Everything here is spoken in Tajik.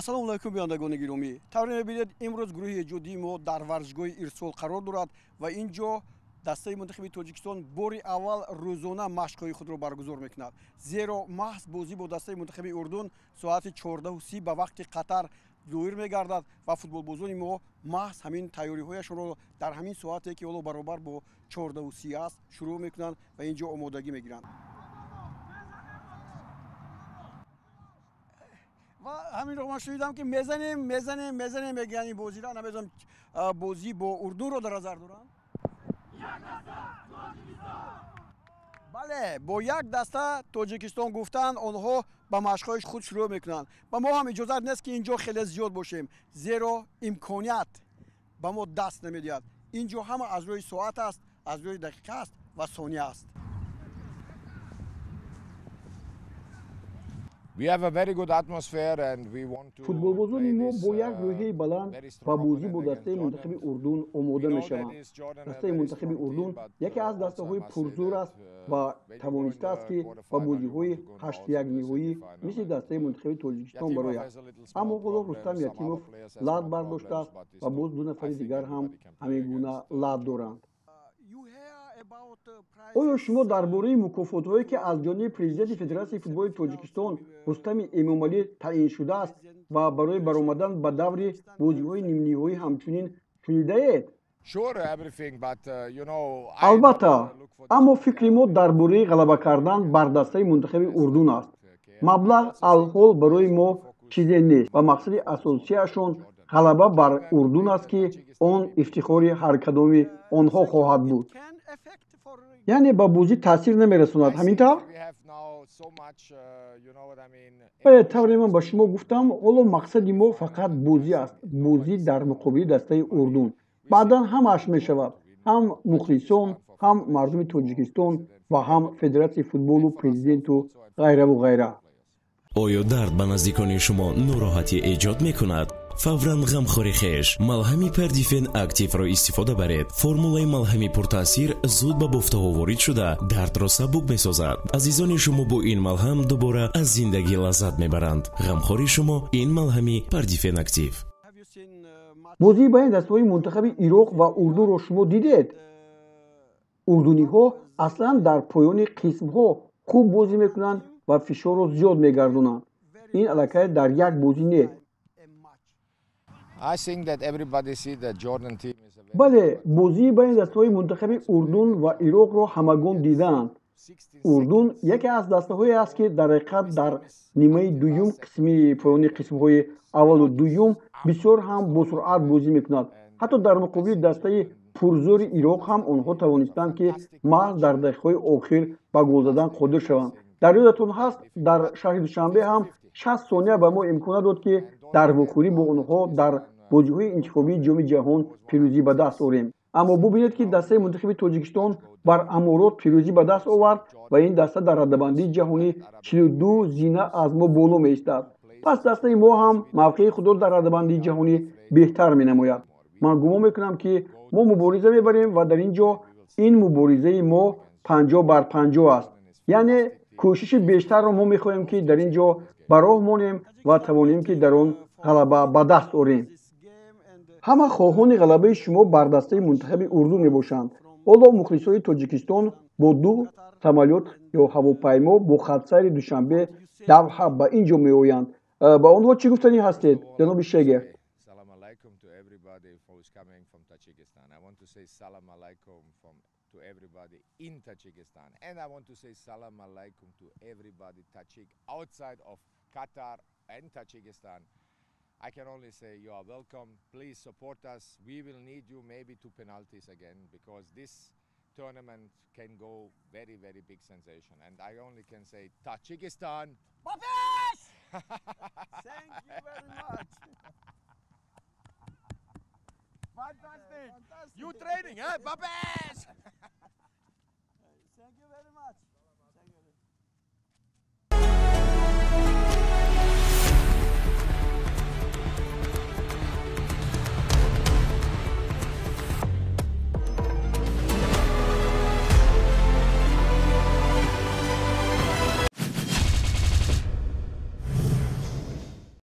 Ассалому алайкум, бинандагони гиромӣ. Тавре мебинед, имрӯз гурӯҳи эҷодии мо дар варзишгоҳи Ирсол қарор дорад ва ин ҷо дастаи мунтахаби Тоҷикистон бори аввал рӯзона машқҳои худро баргузор мекунад, зеро маҳз бозӣ бо дастаи мунтахаби Урдун соати 14:30 ба вақти Қатар зоҳир мегардад ва футболбозони мо маҳз ҳамин тайёриҳояшонро дар ҳамин соате, ки ҳоло баробар бо 14:30 аст, шурӯъ мекунанд ва ин ҷо омодагӣ мегиранд. Ва ҳаминро ман шунидам, ки мезанем, мезанем, мезанем, мегӯянд ин бозиро. Намедонам, бозӣ бо Урдунро дар назар доранд. Бале, бо як даста Тоҷикистон гуфтанд, онҳо ба машқҳои худ шурӯъ мекунанд ва мо ҳам иҷозат нест, ки ин ҷо хеле зиёд бошем, зеро имконият ба мо даст намедиҳад. Ин ҷо ҳама аз рӯи соат аст, аз рӯи дақиқа аст ва сония аст. Футболбозони мо бо як рӯҳияи баланд ба бозӣ бо дастаи мунтахаби Урдун омода мешаванд. Дастаи мунтахаби Урдун яке аз дастаҳои пурзӯр аст ва тавонистааст, ки ба бозиҳои ҳаштякниҳоӣ мисли дастаи мунтахаби Тоҷикистон барояд. Аммо ҳоло Рустам Ятимов лат бардоштааст ва боз ду нафари дигар ҳам ҳамин гуна лат доранд. Оё шумо дар бораи мукофотҳое, ки аз ҷониби президенти Федератсияи футболи Тоҷикистон Рустами Эмомалӣ таъин шудааст ва барои баромадан ба даври бозиҳои нимниҳоӣ ҳамчунин шунидаед? Албатта, аммо фикри мо дар бораи ғалаба кардан бар дастаи мунтахаби Урдун аст. Маблағ алҳол барои мо чизе нест ва мақсади асосияшон ғалаба бар Урдун аст, ки он ифтихори ҳар кадоми онҳо хоҳад буд. Яъне ба бозӣ таъсир намерасонад, ҳамин тавр? Бале, тавре ман ба шумо гуфтам, ҳоло мақсади мо фақат бозӣ аст, бозӣ дар муқобили дастаи Урдун. Баъдан ҳамааш мешавад, ҳам мухлисон, ҳам мардуми Тоҷикистон ва ҳам федератсияи футболу президенту ғайраву ғайра. Оё дард ба наздикони шумо нороҳатӣ эҷод мекунад? Фавран ғамхори хеш малҳами Пердифен Активро истифода баред. Формулаи малҳами пуртаъсир зуд ба бофтаҳо ворид шуда, дардро сабук месозад. Азизони шумо бо ин малҳам дубора аз зиндагӣ лаззат мебаранд. Ғамхори шумо ин малҳами Пердифен Актив. Бозии байни дастаҳои мунтахаби Ироқ ва Урдунро шумо дидед? Урдуниҳо аслан дар поёни қисмҳо хуб бозӣ мекунанд ва фишорро зиёд мегардонанд. Ин аллакай дар як бозӣ не. Бале, бозии байни дастаҳои мунтахаби Урдун ва Ироқро ҳамагон дидаанд. Урдун яке аз дастаҳое аст, ки дар ҳақиқат дар нимаи дуюм, қисми поёни қисмҳои аввалу дуюм бисёр ҳам босуръат бозӣ мекунад. Ҳатто дар муқобили дастаи пурзӯри Ироқ ҳам онҳо тавонистанд, ки маҳз дар дақиқаҳои охир ба гол задан қодир шаванд. Дар ёдатон ҳаст, дар шаҳри Душанбе ҳам 60 сония ба мо имконат дод, ки дар вохӯрӣ бо онҳо дар бозиҳои интихобии Ҷоми ҷаҳон пирӯзӣ ба даст орем. Аммо бубинед, ки дастаи мунтахаби Тоҷикистон бар Аморот пирӯзӣ ба даст овард ва ин даста дар радабандии ҷаҳонӣ 42 зина аз мо боло меистад. Пас дастаи мо ҳам мавқеи худро дар радабандии ҷаҳонӣ беҳтар менамояд. Ман гумон мекунам, ки мо мубориза мебарем ва дар ин ҷо ин муборизаи мо 50 бар 50 аст. Яъне кӯшиши бештарро мо мехоҳем, ки дар ин ҷо ба роҳ монем ва тавонем, ки дар он ғалаба ба даст орем. Ҳама хоҳони ғалабаи шумо бар дастаи мунтахаби Урдун мебошанд. Ҳоло мухлисони Тоҷикистон бо ду самолёт ё ҳавопаймо бо хатсайри Душанбе Давҳа ба ин ҷо меоянд. Ба онҳо чӣ гуфтанӣ ҳастед, ҷаноби Шегер? To everybody in Tajikistan. And I want to say salam alaikum to everybody Tajik outside of Qatar and Tajikistan. I can only say you are welcome. Please support us. We will need you maybe to penalties again, because this tournament can go very, very big sensation. And I only can say Tajikistan. Ба пеш! Thank you very much. Fantastic. You training, huh? Ба пеш! Thank you very